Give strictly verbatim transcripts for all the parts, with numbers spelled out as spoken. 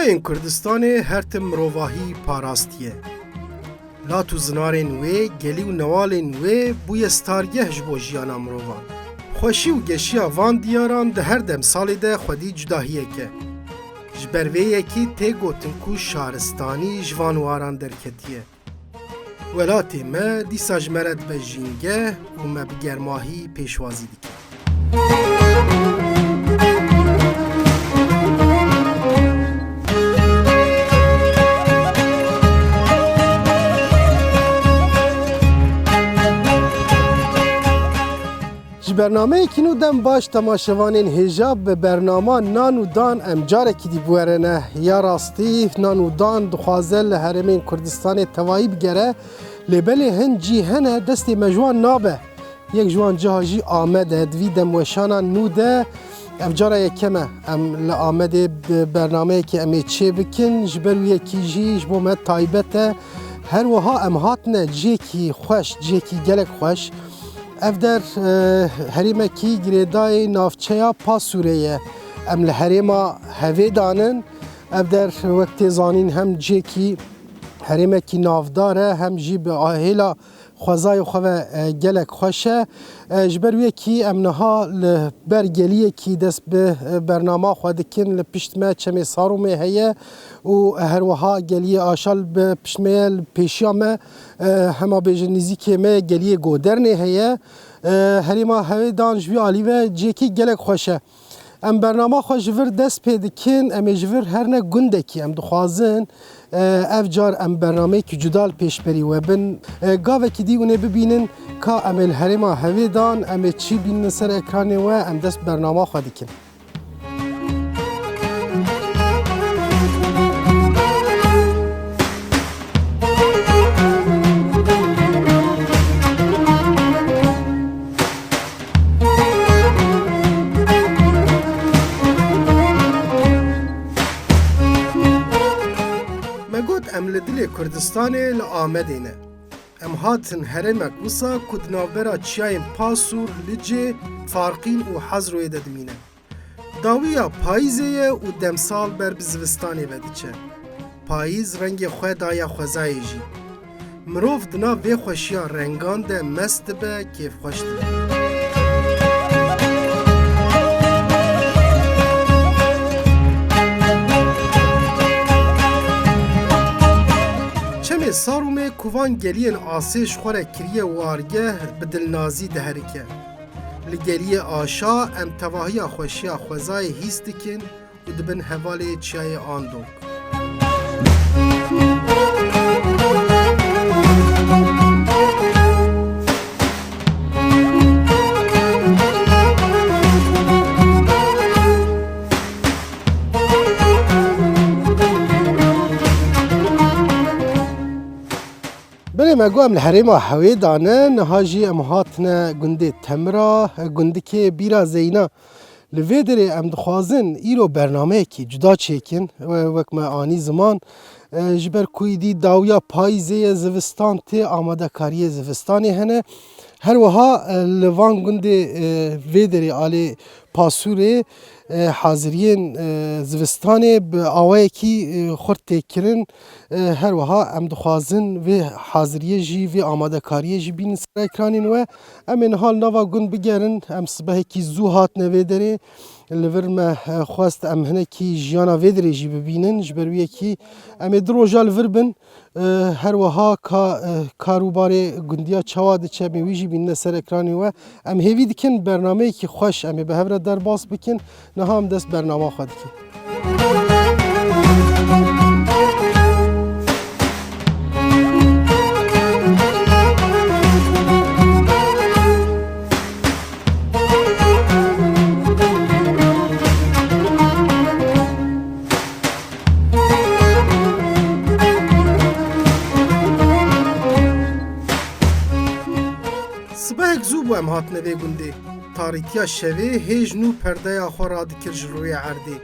Yên Kurdistanê her tim mirovahî parastiye. Lat û zinarên wê, gelî û newalên wê bûye stargeh ji bo jiyana mirovan. Xweşî û geşiya van diyaran di her demsalê de xwedî cudahiyek e. Ji ber vê yekî tê gotin ku şaristanî ji van waran derketiye. Welatê me dîsa ji me re dibe jîngeh û me bi germahî pêşwazî dike. Ji bernameyekî nû dem baş temaşevanên hêja. Bi bernama Nan û Dan em carekî dî bi we re ne. Ya rastî Nan û Dan dixwaze li herêmên Kurdistanê tevayî bigere, lê belê hin cî hene destê me ji wan nabe. Yek ji wan ciha jî Amed e. Di vî demweşana nû de ev cara yekem e em li Amedê bi bernameyekê em ê çê bikin. Ji ber wî yekî jî ji bo me taybet e. Her wiha em hatine cihekî xweş, cihekî gelek xweş. Ev der, e, herêmekî girêdayê navçeya Pasûrê ye. Em li herêma Hevêdan in. Ev der, wek tê zanîn, hem cihekî herêmekî navdar e, hem jî bi hêla xwezayê xwe ve, e, gelek xweş e. E, ji ber wê yekî em niha li ber geliyekî dest bi, e, bernama xwe dikin. Li pişt me Çemê Sarûmê heye û her wiha Geliyê Aşal bi pişt me ye, li pêşiya me, e, hema bêjin nîzîkê me Geliyê Godernê heye. E, herêma Hevêdan ji vî alî ve cihekî gelek xweş e. Em bernama xwe ji vir dest pê dikin, em ê ji vir herne gundekî. Em dixwazin, e, ev car em bernameyekî cuda li pêşberî we bin. E, gavekî dî hûn ê bibînin ka em ê li herêma Hevêdan, em ê çi bînin ser ekranê we, em dest bi bernama xwe dikin. Me got em li dilê Kurdistanê li Amedê ne. Em hatin herêmek wisa ku di navbera çiyayên Pasûr, Licê, Farqîn û Hezroyê de dimîne. Dawiya payîzê ye û demsal ber bi zivistanê ve diçe. Payîz rengê xwe daye xwezayê jî. Mirov di nav vê xweşiya rengan de mest dibe, kêfxweş dibe. Çemê Sarûmê ku van geliyên asê ji xwe re kiriye wargeh, bi dilnazî diherike. Li Geliyê Aşa em tevahiya xweşiya xwezayê hîs dikin û dibin hevalê çiyayê Andok. Belê me got em li herêma Hewêdan ne, niha jî em hatine gundê Temira, gundikê Bîra Zeyna. Li vê derê em dixwazin îro bernameyekî cuda çêkin, we-, wek me anî ziman, e, ji ber ku îdî dawiya payîzê ye, zivistan tê, amadekariyê zivistanê hene. Her wiha, e, li van gundê, e, vê derê alê Pasûrê, e, haziriyên, e, zivistanê bi awayekî, e, xurt tê kirin. E, her wiha em dixwazin vê haziriyê jî, vê amadekariyê jî bînin ser ekranên we. Em ê niha li nava gund bigerin. Em sibehekî zû hatine vê derê. Li vir me, e, xwest em hinekî jiyana vê derê jî bibînin. Ji ber wî yekî em ê du roja li vir bin. E, her wiha ka, e, kar û barê gundiya çawa diçe, em ê wî jî bînine ser ekranê we. Em hêvî dikin bernameyekî xweş em ê bi hev re derbas bikin. Niha em dest bernama xwe dikin. Sibehek zû bû em hatine vê gundê. Tarîtiya şevê hêj nû perdeya xwe radikir ji rûyê erdê.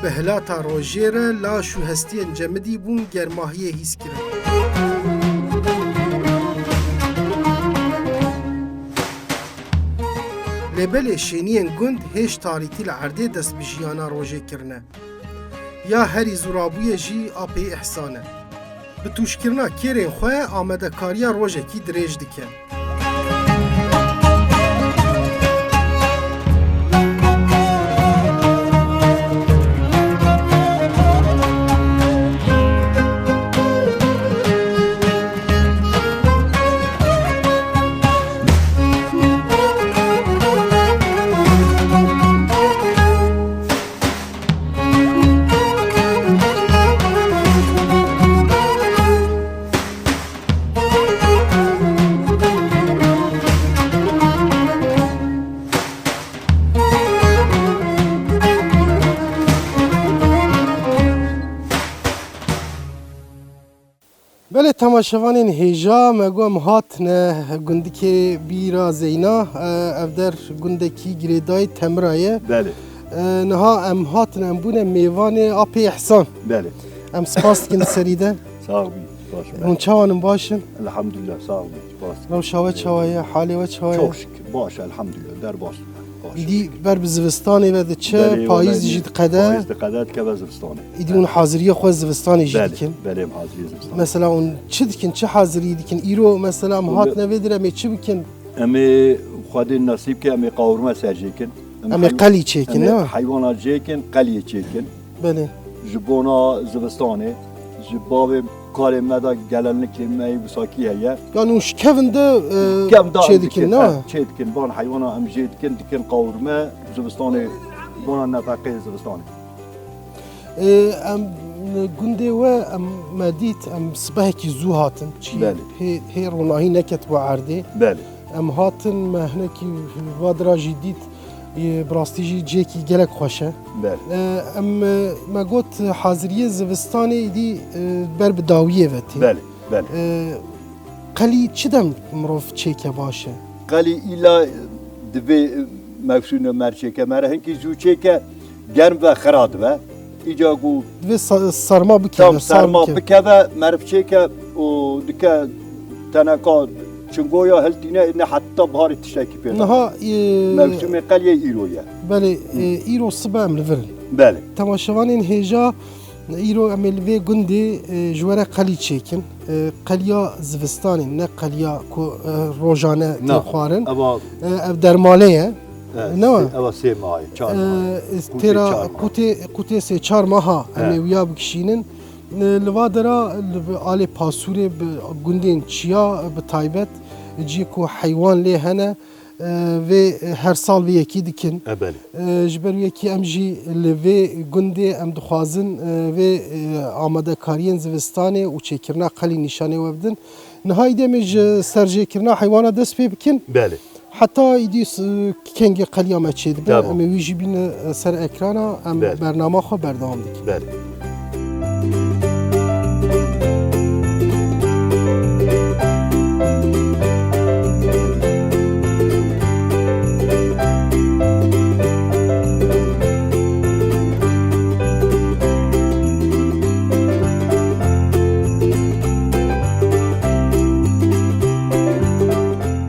Bi hilata rojê re laş û hestiyên cemidî bûn germahiyê hîs kirin. Lê belê şêniyên gund hêj tarîtî li erdê dest bi jiyana rojê kirine. ya herî zûrabûyê jî apê Îhsan e. Bi tûşkirina kêrên xwe amadekariya rojekî dirêj dike. Belê temaşevanên hêja, me got em hatine gundikê Bîra Zeyna, e, ev der gundekî girêdayî Temira ye. Belê. E, niha em hatine, em bûne mêvanê apê Îhsan. Belê. Em spas dikin li serî de. Sax bî, baş be. Hûn çawan in, baş in? Elhamdulillah, sax bî, spas. Rewşa we çawa ye, halê we çawa ye? Çok şükür, baş, elhamdulillah, derbas. Baş. Îdî ber bi zivistanê ve diçe, Belê, payîz belê. Jî diqede. Payîz diqede, dikeve zivistanê. Îdî hûn haziriyê xwe zivistanê jî Belê, dikin. Belê, em haziriyê zivistanê. Mesela hûn çi dikin, çi hazirî dikin? Îro mesela em Hûn hatine vê dir, em ê çi bikin? Em ê Xwedê nasîb ke, em ê qawirme ser jêkin. Em ê qelî çêkin, ne? Em ê heywana jêkin, qeliyê çêkin. Belê. Ji bona zivistanê, ji bavê karê me de gelenlikê me yê wisakî heye. Yani hûn ji kevin de, e, Kevin de çê em dikin, dikin, ne? He, çê dikin. Van heywana em jê dikin, dikin qawirme zivistanê, bona nefeqê zivistanê. E, em gundê we, em me dît, em sibehekî zû hatin. Çi Belê. Hê, hê ronahî neketibû erdê. Belê. Em hatin, me hinekî vadira jî dît, e, bi rastî jî cihekî gelek xweş e. Belê. E, em, e, me got haziriyê zivistanê îdî, e, ber bi dawiyê ve tê. Belê, belê. E, qelî çi dem mirov çêke baş e? Qelî îla divê mewsûmê me re çêke, me re hinkî zû çêke, germ ve xira dibe. Îca ku Divê sa-, serma bikeve, tam serma bikeve, meriv çêke û dike teneka çingoya hiltîne, ne heta biharê tiştekî pê Niha, e, Mewsûmê qeliyê îro ye. Belê, Hı. e, îro sibe em li vir in. Belê. Temaşevanên hêja, îro em ê li vê gundê, e, ji we re qelî çêkin. E, qeliya zivistanê, ne qeliya ku, e, rojane tê Na, xwarin. eva E, ev dermale ye. E, Ne wa? sê, eva sê mahê, çar E, mahê. Qûtê têra çar mahê. qûtê, qûtê sê çar maha em He. ê wiya bikişînin. E, li va dera li bi alê Pasûrê bi gundên çiya bi taybet ciyê ku heywan lê hene, e, vê her sal vê yekî dikin. E, belê. E, ji ber wê yekî em jî li vê gundê em dixwazin, e, vê, e, amadekariyên zivistanê û çêkirina qelî nîşanê we bidin. Niha îdî em ê ji serjêkirina heywana dest pê bikin. Belê. Heta îdî s-, kengê qeliya me çêdibe, Tamam. em ê wî jî bîne ser ekrana, em Belê. bernama xwe berdewam dikin. Belê.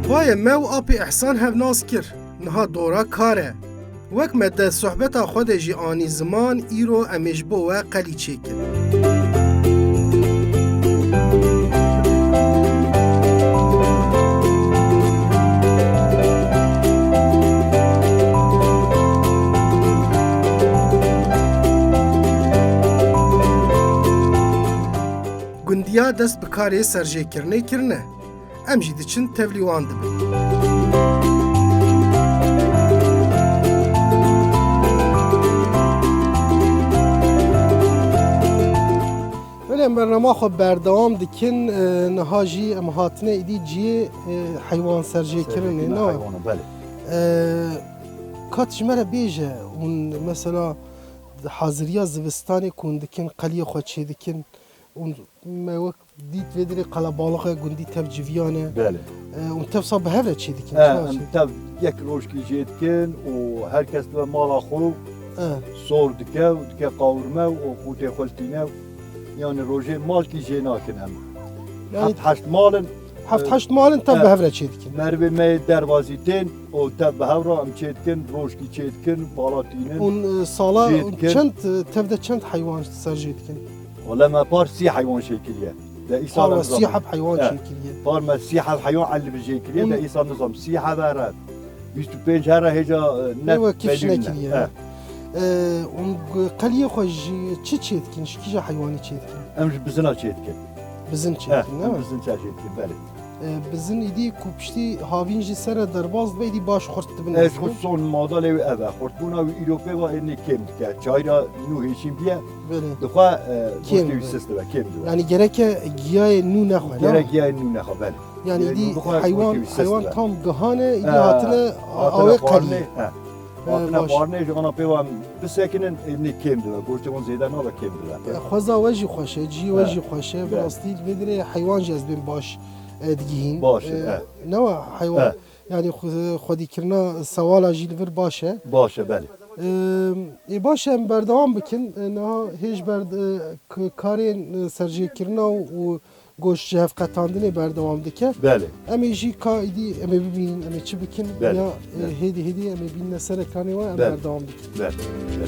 Baye me û apê Ehsan hev nas kir. Niha dora kar e. Wek me di sohbeta xwe de jî anî ziman, îro em ê ji bo we qelî çêkin. Gundiya dest bi karê serjêkirinê kirine. Em jî diçin tevlî wan dibin. Belê em bernama xwe berdewam dikin. E, niha jî em hatine îdî cihê, e, heywan serjêkirinê, Serjêkirina ne? heywanan, belê. E, kat ji me re bêje, hûn mesela haziriya zivistanê ku hûn dikin, qeliyê xwe çêdikin, hûn me wek Dît vê dirê qelebalix e, gundî tev civiyan e. Belê. E, hûn tev sa bi hev re çê dikin, E, çawa em çê? tev yek rojkî jê dikin û her kes dibe mala xwe E. sor dike û dike qawirme û qûtê xwe li tîne. Yani rojê malkî jê nakin em. Yani Heft heşt mal in, Heft heşt malin tev bi hev re çêdikin. Merivê me yê derbazî tên û tev bi hev re em çêdikin, rojkî çêdikin, bala tînin. Hûn, e, sala çêdikin. Çend, e, tev de çend heywan serjê dikin? Wele me par sî heywan jê kiriye. De îsal em sî heb heywan jê kiriye. Par me sî heb heywan elli bi jê kiriye, de îsal nizam sî heb here, bîst û pênc here hêca, e, ne. Ewa kifş belî ne. Nekiriye. E, hûn qeliyê xwe ji çi çêdikin? Ji kîja heywanî çêdikin? Em ji bizina çêdikin. Bizin çêdikin, ne? Em bizin çêdikin, belê. E, bizin îdî ku piştî havîn jî ser re derbas dibe, îdî baş xurt dibin. Ez xurt son madalê wî ev e. Xurtbûna wî îro pê ve ênê kêm dike. Çayra nû hêşîn bîye. Belê. Dixwe, e, kêm dibe. Goştê wî sis dibe, kêm dibe. Yani gereke giyayê nû nexwe, ne? Gerek giyayê nû nexwe, belê. Yani îdî heywan, heywan tam gihane, îdî hatine awê qeliyê. He. Hatine xwarinê, ji ana pê ve em bisekinin, ênê kêm dibe. Goştê wan zêde nabe, kêm dibe. E, xweza we jî xweş e, cihê we jî xweş e. Bi rastî li vê dirê heywan jî ez bên baş, e, digihîn. Baş e, e, e. Newa heywan, e, yani xwe-, xwedîkirina sewala jî li vir baş e. Baş e, belê. E, ê baş e, em berdewam bikin. E, niha hêj berd-, e, k-, karên, e, serjêkirina û, û goşt ji hev qetandinê berdewam dike. Belê. Em ê jî ka îdî em ê bibînin, em ê çi bikin. Belê. Ya, e, belê. Hêdî hêdî em ê bînine ser ekranê we, em, belê, berdewam bikin. Belê. Belê.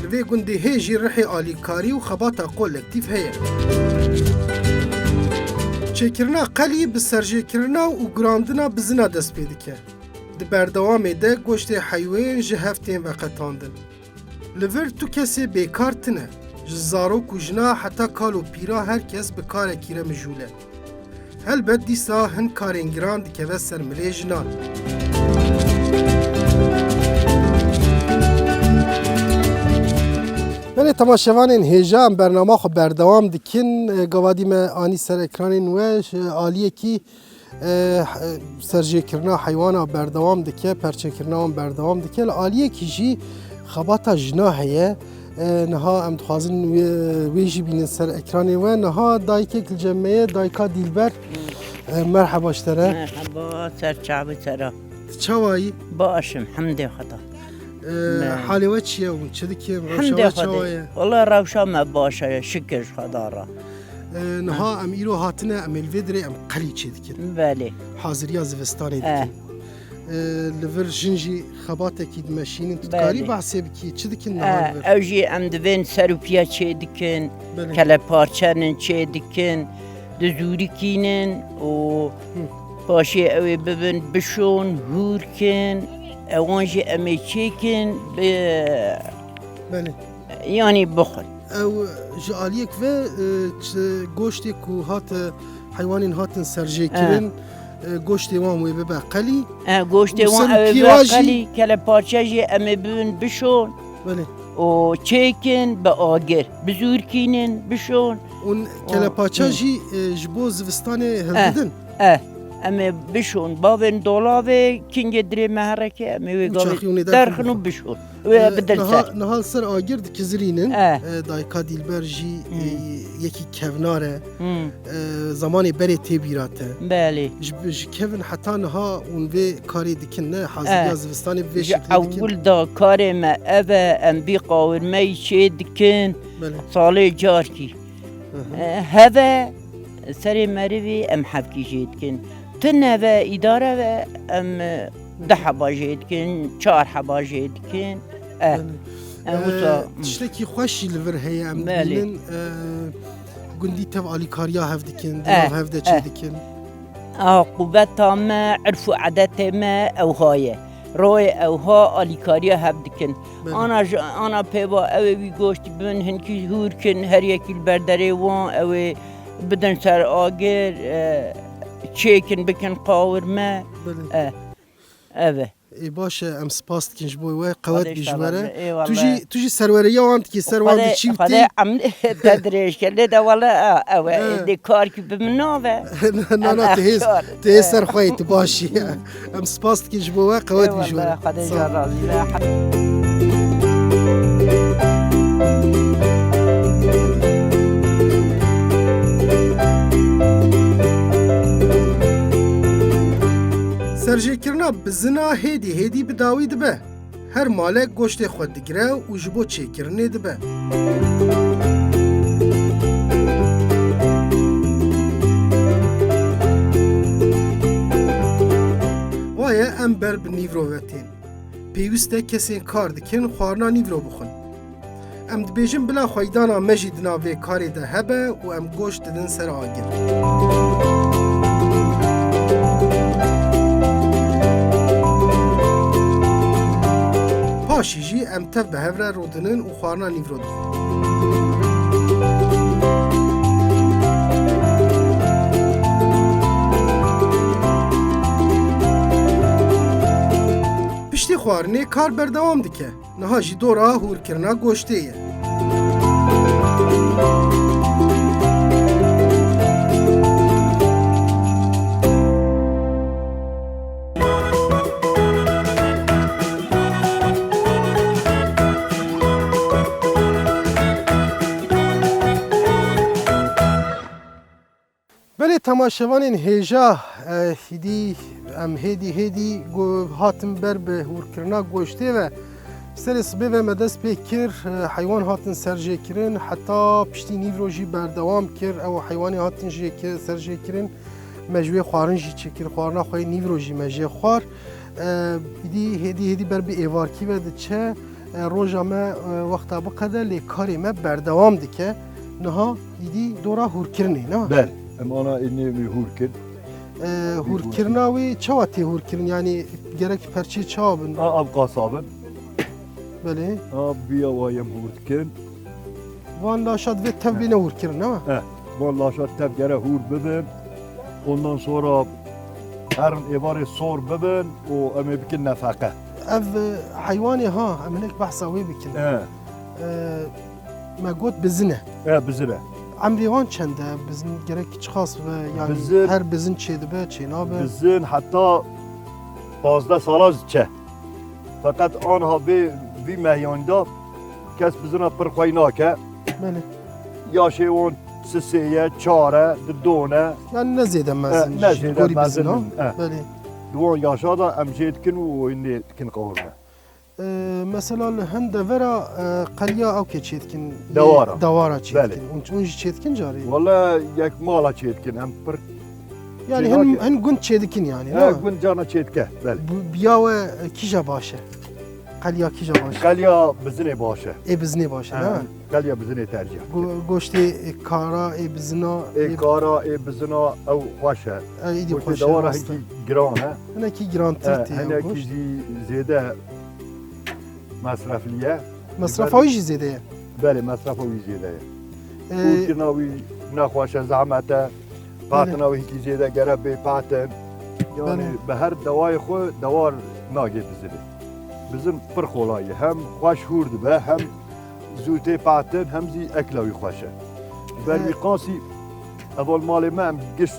Li vê gundê hê jî rihê alîkarî û xebata kolektîf heye. Çêkirina qelî bi serjêkirina û gurandina bizina dest pê dike. Di berdewamê de goştê heywên ji hev tên veqetandin. Li vir tu kesê bêkar tine. Ji zarok û jina heta kal û pîra her kes bi karekî re mijûl e. Helbet dîsa hin karên giran dikeve ser milê jinan. Belê temaşevanên hêja, em bernama xwe berdewam dikin. E, gava dî me anî ser ekranên we, e, aliyekî, e, serjêkirina heywana berdewam dike, perçekirina wan berdewam dike. Li aliyekî jî xebata jina heye. E, niha em dixwazin wê, wê jî bînin ser ekranê we. Niha dayikek li cem me ye, dayika Dîlber. E, merheba ji te re. Merheba, ser çavê te re. Tu çawa yî? Baş im, hemdê Xweda. E, me- halê we çi ye û çi dikin? Rewşa we çawa ye? Wala rewşa me baş e, şikir ji Xweda re. E, niha em îro hatine, em ê li vê dirê em qelî çêdikin. Belê. Haziriya zivistanê dikin. E, li vir jin jî xebatekî dimeşînin. Tu dikarî behsê bikî, çi dikin niha li vir? Ew jî em divên serûpiya çê dikin, belê, keleparçenin çê dikin, dizûrikînin û, hı, paşê ew ê bibin bişon, hûr kin, ewan jî em ê çêkin, bi, belê, yanî bixwin. Ew ji aliyek ve, e, ç-, goştê ku hate, heywanên hatin serjêkirin, e, goştê wan wê bibe qelî. E, goştê wan ew ê bibe qelî, keleparçe jî em ê bibin bişon. Belê. Û çêkin bi agir, bizûrkînin, bişon. Û kelepaça jî, e, ji bo zivistanê hildidin? E, em ê bişon, bavên dolavê, kingê dirê me hereke, em ê wê gavê derxin û bişon. Wê, e, bidin niha, ser. Niha li ser agir dikizirînin. E. E, dayika Dîlber jî, hmm, e, yekî kevnar e. Hmm. E, zamanê berê tê bîra te. Belê. Ji, ji kevin heta niha hûn vê karê dikin, ne? Haziriya, e, zivistanê bi vê şeklê dikin. Ji ewil de karê me ev e, em bî qawirmeyî çê dikin. Belê. Salê carkî. Hı hı. E, heve serê merivî em hevkî jê dikin. Tune ve, îdare ve em, e, du heba jê dikin, çar heba jê dikin. E, belê. Em, e, wisa tiştekî xweş jî li vir heye, em, belê, dibînin, e, gundî tev alîkariya hev dikin, di, e, nav hev de, e, çê dikin. Aqûbeta me, irf û edetê me ewha ye. Royê ewha alîkariya hev dikin. Belê. Ana ji, ana pêva ew ê wî goştî bin, hinkî hûr kin, her yekî li ber derê wan, ew ê bidin ser agir, e, çêkin, bikin qawirme. Belê. E, ev e. Ê, baş e, em spas dikin ji bo we, qewet bî ji we re. Xwedê şad be. Eyvallah. Tu jî, tu jî serwereya wan dikî, ser wan dî çî wî tê. Xwedê em te dirêj ke, lê de wele, e, ew e, belê, êdî kar kî bi min nabe. Na, na, na, tu hêz, tu hêz ser xwe yî, tu baş î. Em spas dikin ji bo we, qewet bî ji we re. Eyvallah, Xwedê ji we razî be. Sağ ol. Serjêkirina bizina hêdî hêdî bi dawî dibe. Her malek goştê xwe digire û ji bo çêkirinê dibe. Waye em ber bi nîvro ve tên. Pêwîst e kesên kar dikin xwarina nîvro bixwin. Em dibêjin bila xweydana me jî di nav vê karê de hebe û em goşt didin ser agir. Paşî jî em tev bi hev re rûdinin û xwarina nîvro dixwin. Piştî xwarinê kar berdewam dike. Niha jî dora hûrkirina goştê ye. Belê temaşevanên hêja, e, hêdî, em hêdî hêdî go-, hatin ber bi hûrkirina goştê ve. Serê sibê ve me dest pê kir, e, heywan hatin serjêkirin, heta piştî nîvro jî berdewam kir. Ew heywanê hatin jêkir-, serjêkirin, me ji wê xwarin jî çêkir, xwarina xwe yê nîvro jî me jê xwar. E, îdî hêdî hêdî ber bi êvarkî ve diçe. E, roja me, e, wexta biqede, lê karê me berdewam dike. Niha îdî dora hûrkirinê, ne? Belê, em ana ênê wî hûr kir. E, hûrkirina wî çawa tê hûrkirin? Yanî gerek perçê çawa bin? A, ev qasa bin. Belê. A, biya wa yem hûr dikin. Van laşa divê tev bêne hûrkirin, ne? E, van laşa tev gere hûr bibin. Ondan sonra herin êvarê sor bibin û em ê bikin nefeqe. Ev, e, heywanê ha, em hinek behsa wê bikin. E. E, me got bizin e. E, bizin e. Emrê wan çend e? Bizin gerek çiqas be? Yani bizin, her bizin çê dibe, çê nabe? Bizin heta pazdeh sala diçe. Feqet anha vê, vî mehyanda kes bizina pir xwey nake. Belê. Yaşê wan sisê ye, çar e, di don e. Yani ne zêde mezin, e, ne zêde mezin in, e. Belê. Di wan yaşa da em jê dikin û hînê dikin qehorme. E, mesela li hin devera, e, qeliya ew kê çê dikin, dewara. Dewara çê dikin. Hûn, hûn jî çê dikin carê? Wele yek mala çê dikin, em pir. Yani hin, hin gund çê dikin yani, ne? Gund carna çê dike, belê. Biya we, e, kîja baş e? Qeliya kîja baş e? Qeliya bizinê baş e. Ê bizinê baş e, ne? Qeliya bizinê tercih. Go-, goştê, e, kara, ê bizina, ê kara, ê bizina ew xweş e. E, îdî xweş e, rast e. Goştê dewara hinkî giran e. Hinekî girantir tê. E, hinekî jî zêde mesreflî ye. Mesrefa wî jî zêde ye. Belê, mesrefa wî zêde ye. E, hûrkirina wî nexweş e, zehmet e. Belê. Patina wî hinkî zêde gere bê patin. Yani bi her dewayê xwe dewar nagê bizirê. Bizin pir xolay e. Hem xweş hûr dibe, hem zû tê patin, hem zî ekla wî xweş e. Ji ber wî qasî heval malê me em giş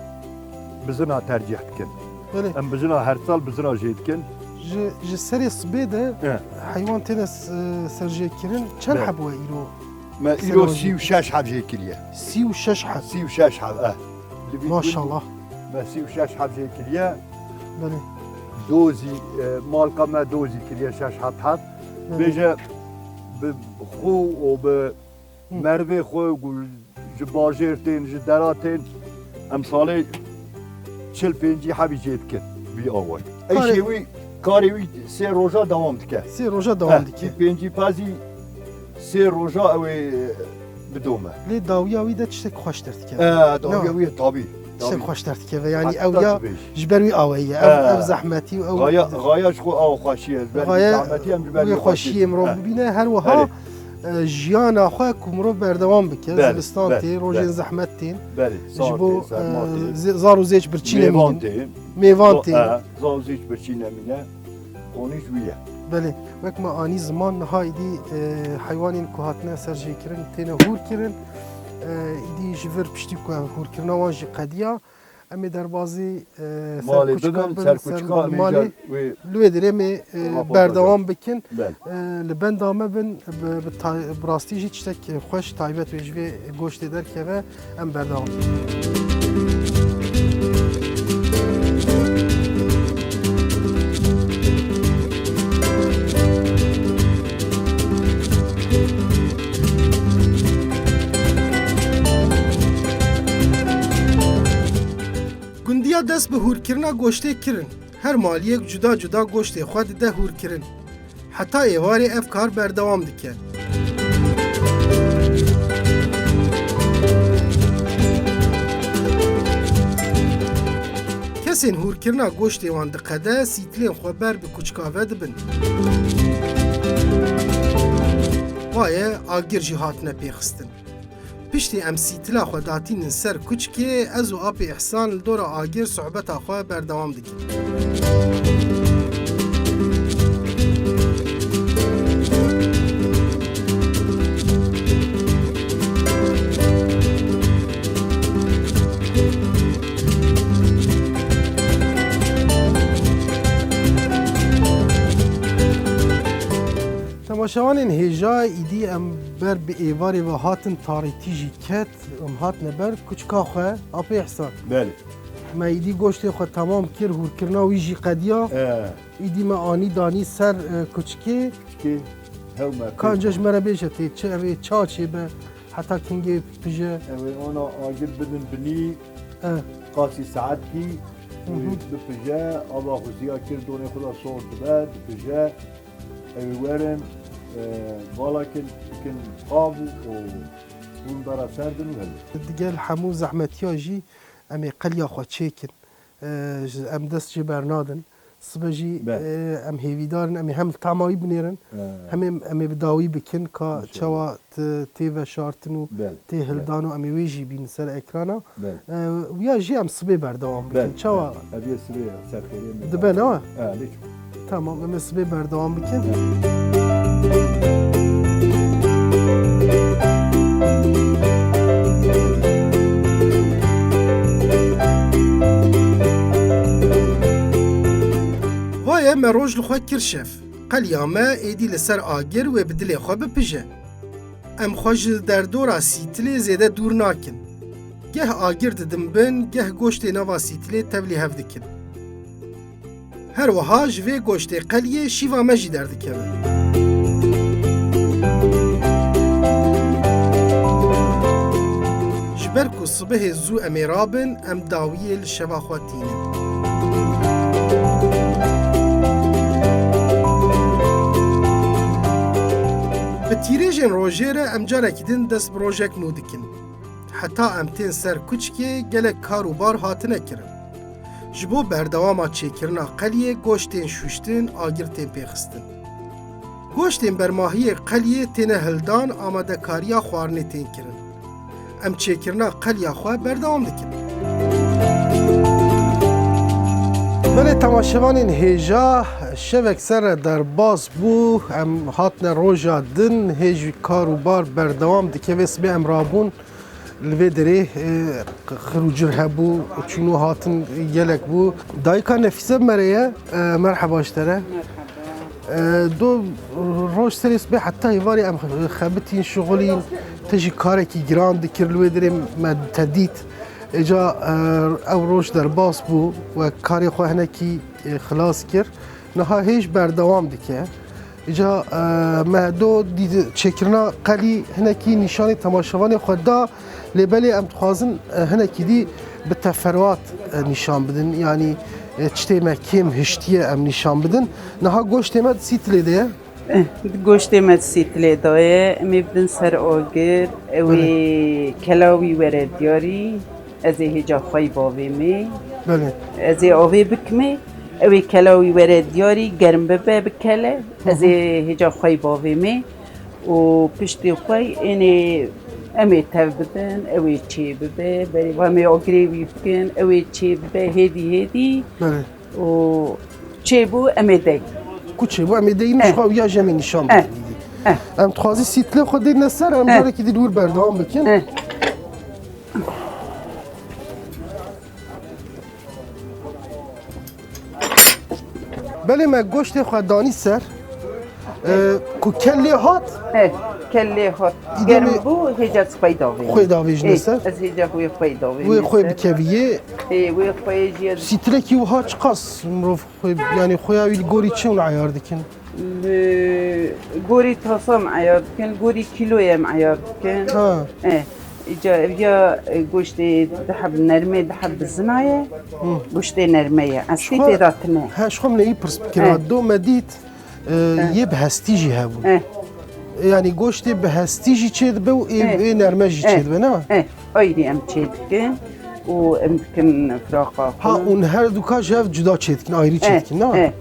bizina tercih dikin. Belê. Em bizina her sal bizina jê dikin. Ji, ji serê sibê de heywan têne s-, serjêkirin. Çend heb we îro? Me îro sî û şeş heb jê kiriye. Sî û şeş heb. Sî û şeş heb, eh. Li vî gund me sî û şeş heb jê kiriye. Belê. Dozî, e, malka me dozî kiriye şeş heb heb. Belê. Bêje bi xwe û bi merivê xwe ku ji bajêr tên, ji dera tên, em salê çil pêncî hebî jê dikin vî awayî. Karê wî, karê wî sê roja dewam dike. Sê roja dewam dike. Vî pêncî pezî sê roja ew ê bidome. Lê dawiya wî de tiştek xweş derdikeve. E, dawiya wî tabî. Tiştek xweş derdikeve. Yani ew ya ji ber wî awayî ye. Ev, ev zehmetî û ew. Xaya, xaya ji xwe aw xweşî ye. Ji ber wî zehmetî em ji ber wî xweşiyê mirov bibîne. Her wiha e, jiyana xwe ku mirov berdewam bike, zivistan tê, rojên zehmet tên, ji bo, e, zar û zêç birçî nemînin. Mêvan tên. Zar û zêç birçî nemîne. Konî ji wî ye. Belê, wek me anî ziman niha îdî, e, heywanên ku hatine serjêkirin têne hûr kirin. E, îdî ji vir piştî ku hûrkirina wan jî qediya, Em ê derbazî, e, malê bibin, ser kuçika, ser kuçika malê, li wê derê em ê, e, berdewam bikin. E, li benda me bin, bi, bi tay-, bi rastî jî tiştek xweş taybet wê ji vê goştê derkeve, em berdewam bikin. Dest bi hûrkirina goştê kirin. Her maliyek cuda cuda goştê xwe dide hûrkirin. Heta êvarê ev kar berdewam dike. Kesên hûrkirina goştê wan diqede, sîtilên xwe ber bi kuçika ve dibin. Wa ye agir jî hatine pêxistin. Piştî em sîtila xwe datînin ser kuçkê, ez û apê Îhsan li dora agir sohbeta xwe berdewam dikin. Temaşevanên hêja, îdî em ber bi êvarê ve hatin, tarîtî jî ket, em hatine ber kuçka xwe, apê Îhsan. Belê. Me îdî goştê xwe temam kir, hûrkirina wî jî qediya. E. Îdî me anî danî ser, e, kuçkê. Kuçkê hew me Ka pê ji me re bêje tê çi, ev ê ça çêbe, heta kingê pije. Ew ê ana agir bidin binî, E. qasî saetkî, Hı hı. wî bipije, ava xuziya kir, donê xwe da sor dibe, dipije. Ew ê werin, e, vala kin, bikin qav û, û hûn bera ser din û helin. Digel hemû zehmetiya jî em ê qeliya xwe çêkin. E, ji, em dest jê bernadin. Sibe jî, Be. e, em hêvîdar in, em ê hem li tama wî binêrin, E. hem ê, em ê bi dawî bikin ka İnşallah. çawa t-, tê veşartin û Be. tê Be. hildan û em ê wê jî bînin ser ekrana. Be. E, wiya jî em sibê berdewam bikin. Be. Çawa? Be. Ev yê sibê ser xêrê me. Dibe ne? E, lê çi? Tamam, em ê sibê berdewam bikin. Vaye me roj li xwe kir şev. Qeliya me êdî li ser agir wê bi dilê xwe bipije. Em xwe ji derdora sîtilê zêde dûr nakin. Geh agir didin bin, geh goştê nava sîtilê tevlî hev dikin. Her wiha ji vê goştê qeliyê şîva me jî derdikeve. Ji ber ku sibehê zû em ê rabin, em dawiyê li şeva xwe tînin. Bi tîrêjên rojê re em carekî din dest bi rojek nû dikin. Heta em tên ser kuçkê gelek kar û bar hatine kirin. Ji bo berdewama çêkirina qeliyê goşt tên şûştin, agir tên pêxistin. Goştên bermahiyê qeliyê têne hildan, amadekariya xwarinê tên kirin. Em çêkirina qeliya xwe berdewam dikin. Belê temaşevanên hêja, şevek ser re derbas bû. Em hatine roja din, hê jî kar û bar berdewam dike. Vê sibê em rabûn. Li vê derê, e, xir û cir hebû, çûn û hatin gelek bû. Dayika Nefîse bi me re ye, e, merheba ji te re. Merheba. E, do roj serê sibê heta êvarê em xebitîn, şixulîn, te jî karekî giran dikir li wê derê me te dît. Îca, e, ew roj derbas bû, we karê xwe hinekî, e, xilas kir. Niha hêj berdewam dike. Îca, e, me do dî-, çêkirina qelî hinekî nîşanê temaşevanê xwe da, lê belê em dixwazin, e, hinekî dî bi teferuat, e, nîşan bidin. Yanî, e, çitê me kêm hiştiye em nîşan bidin. Niha goştê me di sîtilê de ye. Eh, goştê me di sîtilê de ye. Em ê bidin ser agir. Ew ê Belê. kela wî were diyarî. Ez ê hêca xwe yî bavê me. Belê. Ez ê avê bikimê. Ew ê kela wî were diyarî, germ bibe, bikele. Ez ê hêca xwe yî bavê me. Û piştî xwe ênê em ê tev bidin, ew ê çê bibe. Berê va em ê agirê wî bikin, ew ê çê bibe, hêdî hêdî. Belê. Û çêbû em ê dey. Ku çêbû em ê dey, Eh. nişxa ya jemê nîşan Eh. bidî. Eh. Em dixwazî sîtilê xwe dêne ser, em Eh. carekî dî li wir berdewam bikin. Eh. Belê me goştê xwe danî ser. E, ku kelê hat? He, kelê hat. Îdî Germ em ê bû, hêca xwe davêjin. Xwe davêjine Ê, ser. Ez hêca xwe xwe davêjin Wê xwe ser. bikeviyê. Ê, wê xwe jî ez Sîtirekî wiha çiqas mirov xwe, yanî xweya wî li gorî çi hûn eyar dikin? Li gorî tasa em eyar dikin, gorî kîloyê em eyar dikin. Ha. Ê. Îca ev ya, e, goştê di heb nermê, di heb bizina ye. Hı. Goştê nerme ye. Eslî Şixwe-, tê de tune. He, ji xwe min ê pirs bikir. He. Do me dît, e, He. yê bi hestî jî hebûn. He. Yani goştê bi hestî jî çêdibe û ê, He. ê nerme jî He. çêdibe, ne? He. Ayrî em çêdikin û em dikin firaqa Ha, xwe. Û her duka ji hev cuda çêdikin, ayrî He. çêdikin, ne? He.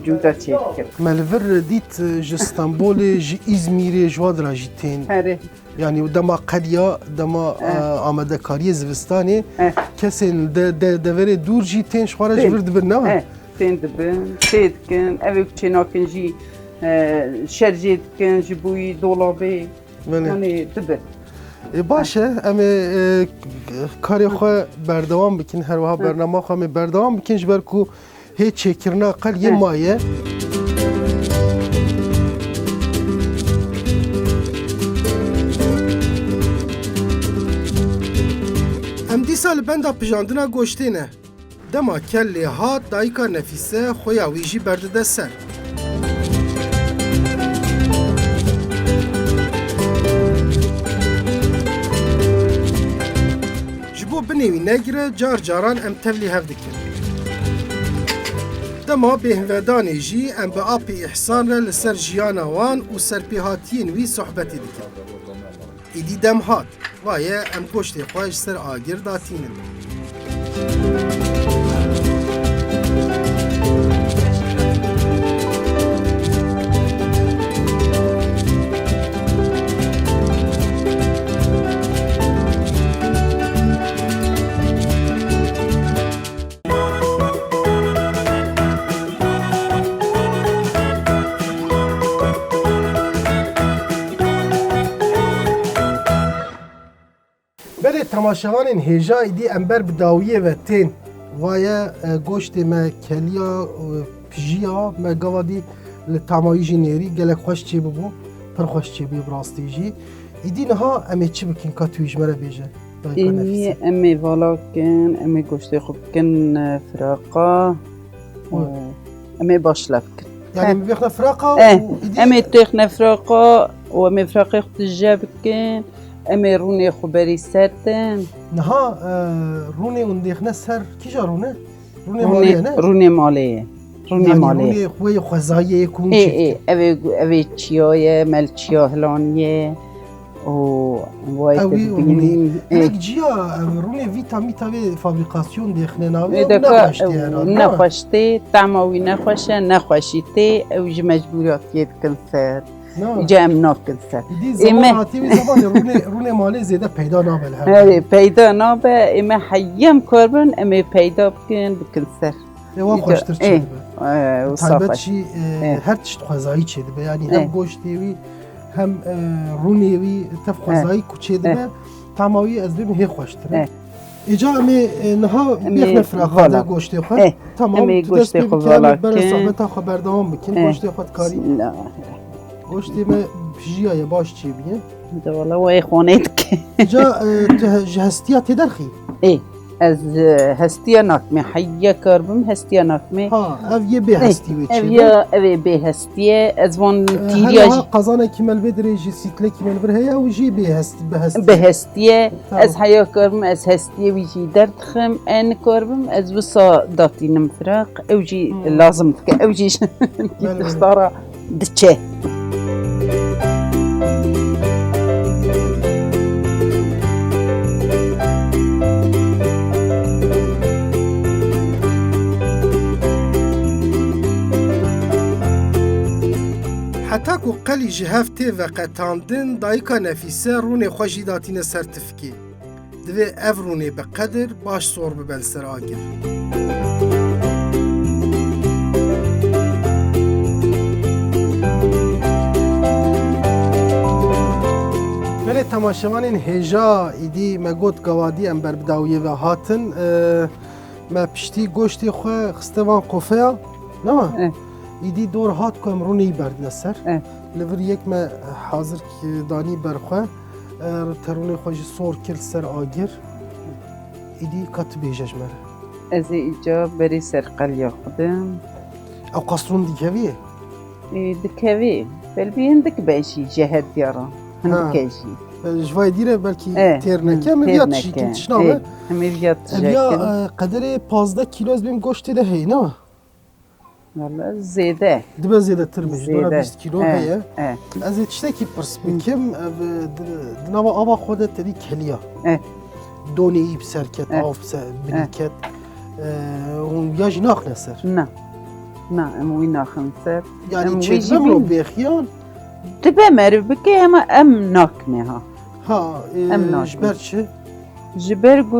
Cuda çêdikin. Me li vir dît, e, ji Stenbolê, ji Îzmîrê, ji Wadira jî tên. Herê. Yani dema qeliya, dema, Eh. e, amadekariyê zivistanê, Eh. kesên de, de, deverê dûr jî tên ji xwe re ji Tên. vir dibin, ne? Eh, tên dibin, tê dikin. Ev ê ku çê nakin jî, e, şerjê dikin, ji bo wî dolabê. Belê. Yani dibin. E, baş e, em ê, e, karê xwe berdewam bikin, her wiha Eh. bernama xwe em ê berdewam bikin, ji ber ku Hê çêkirina qel yê He. maye. Em dîsa li benda pijandina goştê ne. Dema kel lê hat, dayika Nefîse xwêya wî jî berdide ser. Ji bo binê wî negire, car caran em tevlî hev dikin. Dema bêhnvedanê jî em bi apê Îhsan re li ser jiyana wan û serpêhatiyên wî sohbetê dikin. Îdî dem hat, va ye em goştê xwe ji ser agir datînin. Belê temaşevanên hêja, îdî em ber bi dawiyê ve tên. Vaye, e, goştê me keliya, e, pijiya, me gava dî li tama wî jî nêrî, gelek xweş çêbibû, pir xweş çêbûye bi rastî jî. Îdî niha em ê çi bikin, ka tu wî ji me re bêje? Dayika Nefîse. Ênî em ê vala bikin, em ê goştê xwe bikin, e, firaqa. Û Û em ê baş lev bikin. Yani He. em ê bêxne firaqa Eh, û îdî em ê têxne firaqa û em ê firaqê xwe tije bikin. Em ê rûnê xwe berî ser din. Niha, e, rûnê hûn dêxne ser kîja rûne? Rûnê Rûnê, malê ye, ne? rûnê malê ye. Rûnê Yani malê ye. rûnê xwe yê xwezayê yê ku hûn Ê, çêdikin. ê, ev ê, ev ê çiya ye, me li çiya hilaniye. û wayê Ew te ê dibînî. rûnê. Ê. Hinek ciya, ev rûnê vîta mîta vê fabrîkasyon dêxine navê, Ê ew deka, nexweş tê ew herhalde, ne? nexweş tê, tema wî nexweş e, nexweşî tê, ew ji mecbûriyatiyê dikin ser. Na. Îca em nakin ser. Îdî Ê, zeman me- hatiye wî zemanê rûnê, rûnê malê zêde peyda nabe li her Erê, demê. peyda nabe, ê me heyem karbin, em ê peyda bikin, bikin ser. Ê, wan Îca, xweştir ê, çêdibe. e, Bi wisa taybet xweş. jî, e, E. her tişt xwezayî çêdibe. Yanî hem E. goştê wî, hem, e, rûnê wî tev E. xwezayî ku çêdibe, E. tama wî ez dibêm hê xweştir e. E. Îca em ê, e, niha Em ê bêxne firaqa de vala. goştê xwe. E. Tamam, Em ê tu dest goştê pê xwe bike, em vala ê bere ke. sohbeta xwe berdewam bikin. E. Goştê xwe dikarî. Bismillah. Goştê me pijiya ye, baş çêbûye. De wala wayê xwanê dike. Îca, e, tu he-, ji hestiya tê derxî? Ê, ez, e, hestiya nakimê. Heyya kar bim, hestiya nakimê. Ha, ev yê bê Ê, hestî wê ev çêbe. ya, ev ê bê hestiye. Ez van E, tîriya her jî wiha qazanekî me li vê dirê jî, sîtlekî me li vir heye, ew jî bê hest-, bi hestî. Bi hestiye. Tamam. Ez heya kar bim, ez hestiye wî jî derdixim. E, nikar bim, ez wisa datînim firaq. Ew jî Hmm. lazim dike. Ew jî Belê, belê. dixtara diçe. Heta ku qelî ji hev tê veqetandin, dayika Nefîse rûnê xwe jî datîne ser tifkê. Divê ev rûnê bi qedir baş sor bibe li ser agir. Belê temaşevanên hêja, îdî me got gavadî em ber bi dawiyê ve hatin. E, me piştî goştê xwe xiste van qofeya, nema? Eh. Îdî dor hat ku em rûnê yî berdine ser. Eh. Li vir yek me hazir ki-, danî ber xwe. E, te rûnê xwe jî sor kir ser agir. Îdî ka tu bêje ji me re. Ez ê îca berê ser qeliya xwe dim. Ew qas rûn dikevî? Ê, dikevî. Belbî hindik be jî ji hediya re. Ha. Hindik e jî. Ji vay dîre belkî, e, têr neke, em ê viya tişîkin, tişna be. Em ê viya tişîkin. Ev ya, e, qederê pazdeh kilo ez bêm goştê de heye, ne? Wala zêde. Dibe zêdetir be, ji dora bîst kilo heye. E. Ez ê tiştekî pirs bikim, ev, di, di nava ava xwe de tevî keliya. E. Donê wî bi ser ket, av bi ser, binî ket. E, hûn ya jî naxine ser? Na. Na, em wî naxin ser. Yanî çêdibe mirov bêxiyan? Dibe meriv bike, hema em nakine ha. Ha, e, em nakine. Ji ber çi? Ji ber ku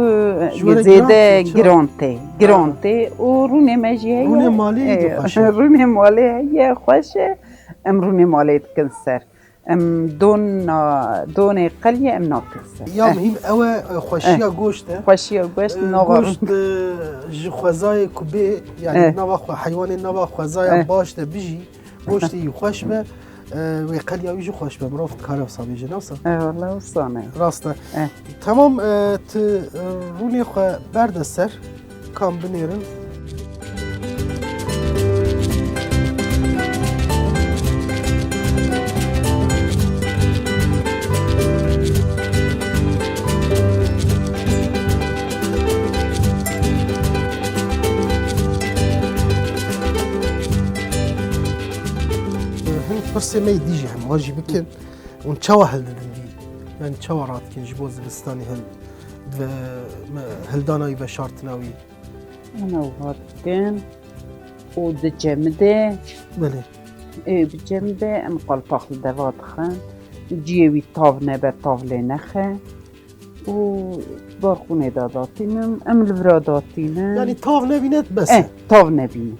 zêde giran tê. Giran tê. Û rûnê me jî heye. Rûnê malê jî xweş e. Rûnê malê heye, xweş e. Em rûnê malê dikin ser. Em don na, donê qeliyê em nakin ser. Ya muhîm ew e, e, xweşiya goşt e. Xweşiya goşt, e, nava goşt, e, ji xwezayê ku bê, yanî nava xwe, heywanê nava xwezaya baş de bijî, goştê wî xweş be, e, wê qeliya wî jî xweş be. Mirov dikare wisa bêje, ne wisa? E, wala wisa ne. Rast e. E. Temam, e, tu, e, rûnê xwe berde ser, kam binêrin. Hin pirsê me yê dî jî hema jî bikin. Hûn çawa hildidin dî? Yanî çawa radikin ji bo zivistanê hil-, ve-, me-, hildana wî, veşartina wî? Ana wiha dikin û dicemide. Belê. Ê, bi cemide em qalpax li deva dixin. Ciyê wî tav nebe, tav lê nexe. Û barqûnê da datînin, em li vira datînin. Yanî tav nebîne bes e. Eh, tav nebîne.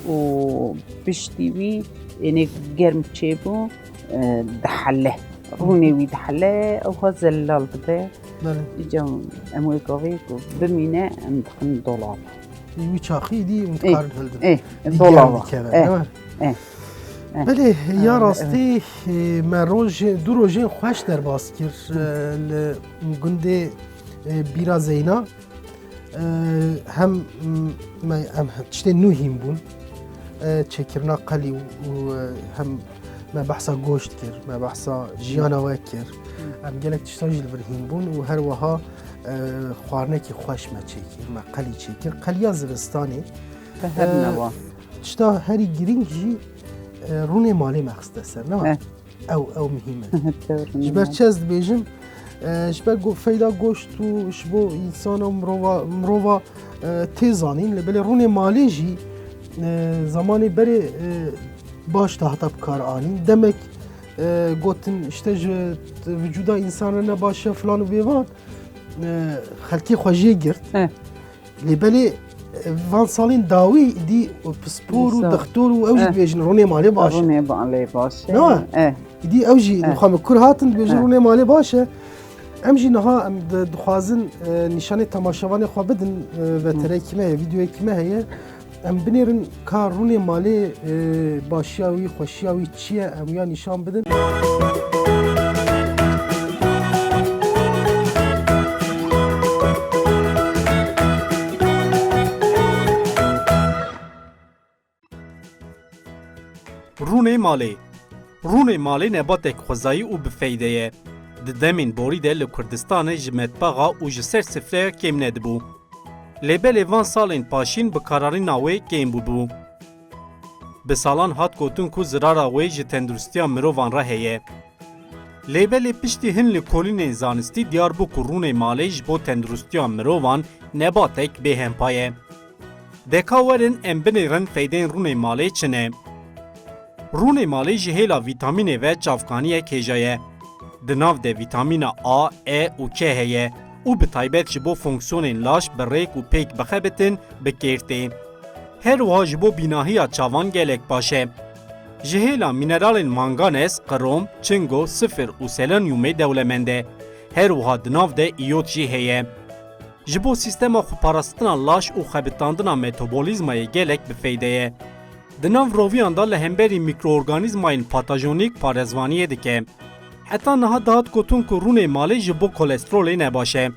Û piştî wî ênê germ çêbû, e, dihele. Rûnê wî dihele, ew ha zelal dibe. Belê. Îca em wê gavê ku bimîne, em dixin dolab. Wî çaxî dî hûn dikarin hildin. Eh, dî germ dikeve, eh, ne? Eh. Belê, ya rastî, e, me roj, du rojên xweş derbas kir, e, li gundê, e, Bîra Zeyna. E, hem, m, me, em tiştê nû hîn bûn. E, çêkirina qelî û, û, e, hem me behsa goşt kir, me behsa jiyana we kir. Em gelek tiştan jî li vir hîn bûn û her wiha, e, xwarinekî xweş me çêkir, me qelî çêkir. Qeliya zivistanê. Te her, e, newa. Tişta herî girîng jî, e, rûnê malê me xiste ser, ne? Eh. Ew, ew muhîm e. Ji ber çi ez dibêjim, e, ji ber go-, feyda goşt û ji bo însana, mirova, mirova, e, tê zanîn. Lê belê rûnê malê jî, e, zamanê berê, e, baş dihata bi kar anîn. Demek, e, gotin, işte, ji t-, vücuda însan re ne baş e, filan û bêvan, e, xelkê xwe jê girt. Eh. Lê belê, e, van salên dawî dî pispor û dixtor û ew jî dibêjin rûnê malê baş e. Rûnê malê baş e. Ne? Eh. Dî ew jî, eh, xwe min kur hatin dibêjin rûnê malê baş e. Em jî niha em di-, dixwazin, e, nîşanê temaşevanê xwe bidin, e, veterekî me heye, vîdeoyekî me heye. Em binêrin ka rûnê malê, e, başiya wî, xweşiya wî çi ye, em ya nîşan bidin. Rûnê malê. Rûnê malê nebatek xwezayî û bi feyde ye. Di demên borî de li Kurdistanê ji metbaxa û ji ser sifreya kêm nedibû. Lê belê van salên paşîn bikararîna wê kêm bûbû. Bi salan hat gotin ku zirara wê ji tenduristiya mirovan re heye. Lê belê piştî hin lêkolînên zanistî diyar bû ku rûnê malê ji bo tenduristiya mirovan nebatek bêhempa ye. De ka werin em binêrin feydeyên rûnê malê çi ne? Rûnê malê ji hêla vîtamînê ve çavkaniyek hêja ye. Di nav de vîtamîna A, E û K heye û bi taybet ji bo fonksiyonên laş bi rêk û pêk bixebitin bi kêr tê. Her wiha ji bo bînahiya çavan gelek baş e. Ji hêla mîneralên manganes, krom, çingo, sifir û selanyumê dewlemend e. Her wiha di nav de îyot jî heye. Ji bo sîstema xweparastina laş û xebitandina metabolîzmayê gelek bi feyde ye. Di nav roviyan de li hemberî mîkroorganîzmayên patajonîk parêzvaniyê dike. Heta niha dihat gotin ku rûnê malê ji bo kolesterolê nebaş e.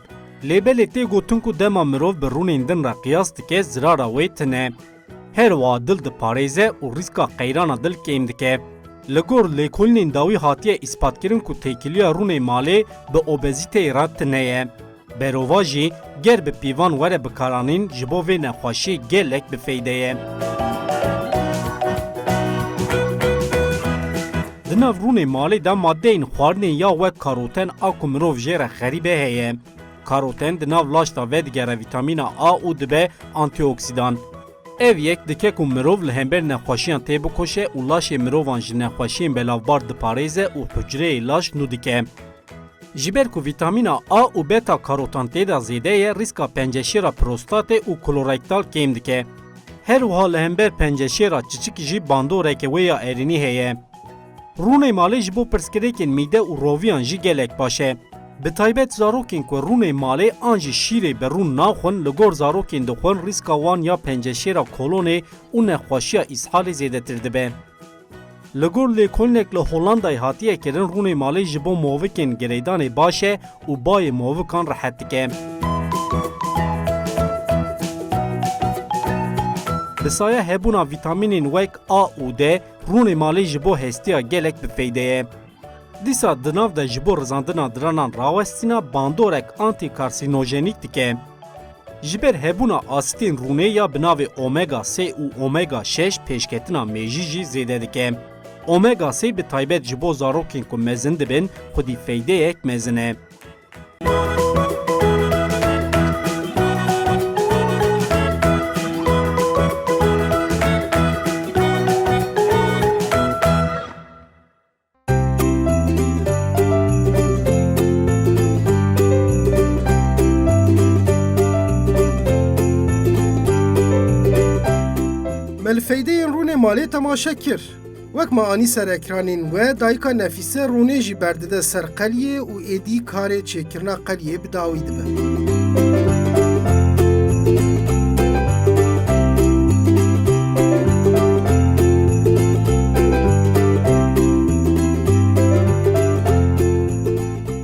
Lê belê tê gotin ku dema mirov bi rûnên din re qiyas dike, zirara wê tune. Her wiha dil diparêze û rîska qeyrana dil kêm dike. Li gor lêkolînên dawî hatiye îspatkirin ku têkiliya rûnê malê bi obezîteyê re tune ye. Berova jî ger bi pîvan were bikaranîn, ji bo vê nexweşiyê gelek bi feyde ye. Di nav rûnê malê de maddeyên xwarinê ya wek karoten a ku mirov jê re xerîb e heye. Karoten di nav laş de vedigere vîtamîna A û dibe antîoksîdan. Ev yek dike ku mirov li hember nexweşiyan têbikoşe û laşê mirovan ji nexweşiyên belavbar diparêze û hucreyê laş nû dike. Ji ber ku vîtamîna A û beta karotan tê de zêde ye, rîska penceşêra prostatê û kolorektal kêm dike. Her wiha li hember penceşêra çiçik jî bandoreke wê ya erênî heye. Rûnê malê ji bo pirsgirêkên mîde û roviyan jî gelek baş e. Bi taybet zarokên ku rûnê malê an jî şîrê bi rûn naxwin, li gor zarokên dixwin rîska wan ya penceşêra kolonê û nexweşiya îshalê zêdetir dibe. Li gor lêkolînek li Hollandayê hatiye kirin, rûnê malê ji bo movikên girêdanê baş e û bayê movikan rehet dike. Bi saya hebûna vîtamînên wek A û D, rûnê malê ji bo hestiya gelek bi feyde ye. Dîsa di nav de ji bo rizandina diranan rawestîna bandorek antîkarsînojenîk dike. Ji ber hebûna asîtên rûnê ya bi navê omega sê û omega şeş pêşketina mêjî jî zêde dike. Omega sê bi taybet ji bo zarokên ku mezin dibin xwedî feydeyek mezin e. Me li feydeyên rûnê malê temaşe kir. Wek me anî ser ekranên we, dayika Nefîse rûnê jî berdide ser qeliyê û êdî karê çêkirina qeliyê bi dawî dibe.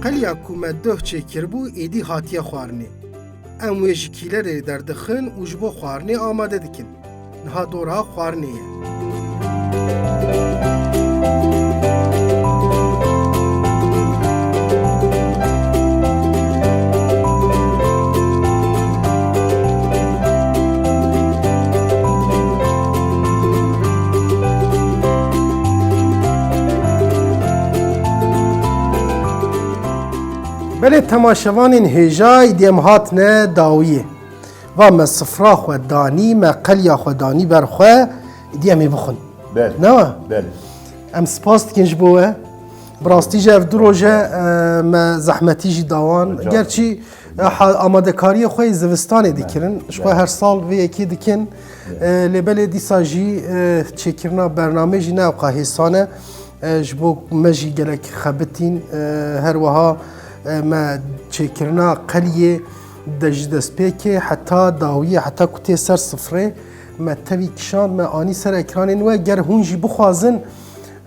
Qeliya ku me doh çêkiribû, êdî hatiye xwarinê. Em wê ji kîlerê derdixin û ji bo xwarinê amade dikin. Niha dora xwarinê ye. Belê temaşevanên hêja, îdî em hatine dawiyê. Va me sifra xwe danî, me qeliya xwe danî ber xwe, îdî em ê bixwin. Belê. Ne wa? Belê. Em spas dikin ji bo we. Bi rastî jî ev du roje, e, me zehmetî jî dawan. Rica. Gerçî, e, ha-, amadekariyê xwe yê zivistanê dikirin. Belê. Ji xwe her sal vê yekê dikin. Belê. E, lê belê dîsa jî, e, çêkirina bernamê jî ne ewqa hêsan e. E, ji bo me jî gelek xebitîn, e, her wiha, e, me çêkirina qeliyê de ji destpêkê heta dawiyê, heta ku tê ser sifrê, me tevî kişand, me anî ser ekranên we. Ger hûn jî bixwazin,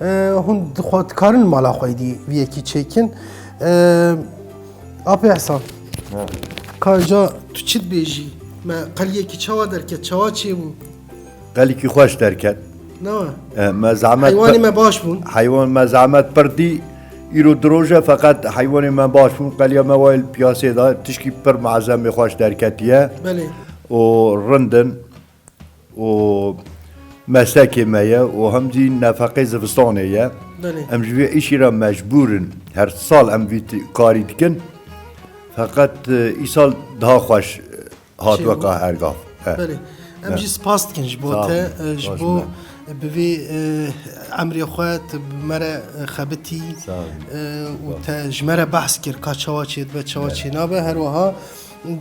e, hûn dixwa-, dikarin mala xwe êdî vî yekî çêkin. E, Apê Ehsan, ha, ka ca tu çi dibêjî? Me qeliyekî çawa derket, çawa çêbû? Qelîkî xweş derket. Na. E, me zehmet Heywanê pir-, me baş bûn. Heywan me zehmet pir dî. Îro di roj e, feqet heywanê me baş bûn. Qeliya me wayê li piyasê de tişkî pir mezemê xweş derketiye. Belê. Û rind in. Û meslekê me ye û hem jî nefeqê zivistanê ye. Belê. Em ji vê îşî re mecbûr in. Her sal em vî t-, karî dikin. Feqet, e, îsal daha xweş, e, hat. Çêbû. Weka her gav. He. Belê. Em jî spas dikin ji bo te, e, ji bo bi vê, e, emrê xwe tu bi me re, e, xebitî, e, û te ji me re behs kir ka çawa çêdibe, çawa çênabe. Her wiha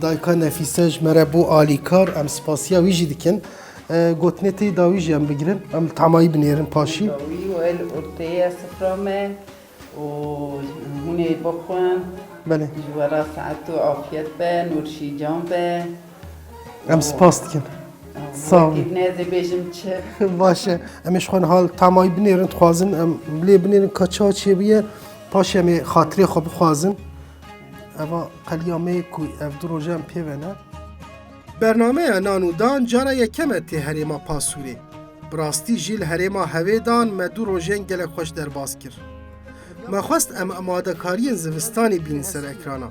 dayika Nefîse ji me re bû alîkar, em spasiya wî jî dikin. E, gotinê te yê dawî jî em bigirin, em li temayî binêrin paşî. Dawî û el orteye sifra me. û hûn ê bixwin. Belê. Ji we re sihet û afiyet be, nûrşîcan be. Em spas dikin. Sağ olun. Wekî ne ez ê bêjim çi? Baş e. Em ê ji xwe niha li temayî binêrin, dixwazin em lê binêrin ka çawa çêbûye. Paşê em ê xatirê xwe bixwazin. Eva qeliya me ku ev du roje em pê ve ne. Bernameya Nan û Dan cara yekem e tê herêma Pasûrê. Bi rastî jî li herêma Hewêdan me du rojên gelek xweş derbas kir. Me xwest em amadekariyên zivistanê bînin ser ekrana.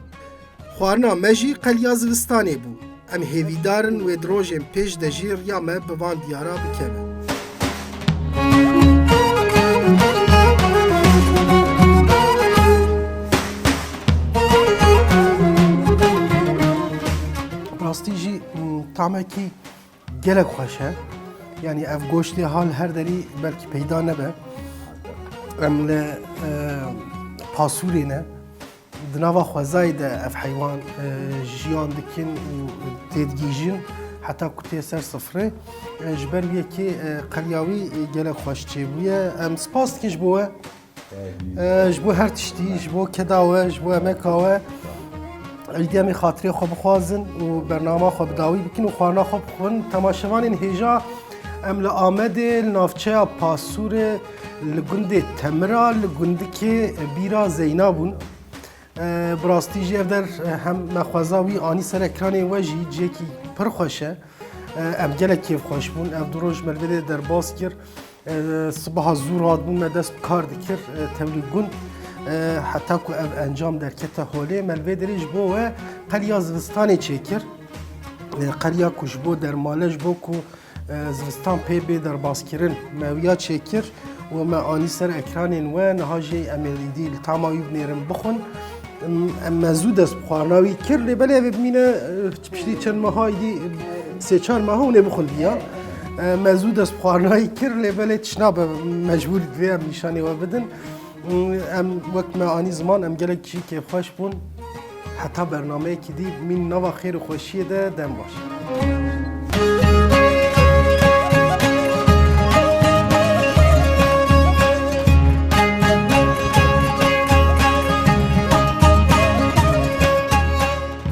Xwarina me jî qeliya zivistanê bû. Em hêvîdar in wê di rojên pêş de jî riya me bi van diyara bikeve. Rastî jî, m, tamekî gelek xweş e. Yanî ev goştê ha li her derî belkî peyda nebe. Em li, e, Pasûrê ne. Di nava xwezayê de ev heywan, e, jiyan dikin û têdigihîjin heta ku tê ser sifrê. E, ji ber wê yekê, e, qeliya wî, e, gelek xweş çêbûye. Em spas dikin ji bo we. E, ji bo her tiştî, ji bo keda we, ji bo emeka we. Êdî em ê xatirê xwe bixwazin û bernama xwe bi dawî bikin û xwarina xwe bixwin. Temaşevanên hêja, em li Amedê, li navçeya Pasûrê, li gundê Temira, li gundikê Bîra Zeyna bûn. E, bi rastî jî ev der, e, hem me xweza wî anî ser ekranê we jî, cihekî pir xweş e. E, em gelek kêfxweş bûn. Ev du roj me li vê derê derbas kir. E, sibaha zû radibûn, me dest bi kar dikir, e, tevlî gund. E, heta ku ev encam derkete holê, me li vê derê ji bo we qeliya zivistanê çêkir. E, qeliya ku ji bo dermale, ji bo ku, e, zivistan pê bê derbaskirin, me wiya çêkir û me anî ser ekranên we. Niha jî em ê êdî li tama wî binêrin bixwin. Em, em me zû dest bi xwarina wî kir, lê belê ev ê bimîne, e, piştî çend meha, êdî sê çar meha hûn ê bixwin viya. E, me zû dest bi xwarina wî kir, lê belê tişt nabe, mecbûr divê em nîşanê we bidin. Em wek me anî ziman, em gelek jî kêfxweş bûn. Heta bernameyekî dî bimîn nava xêr û xweşiyê de, dem baş.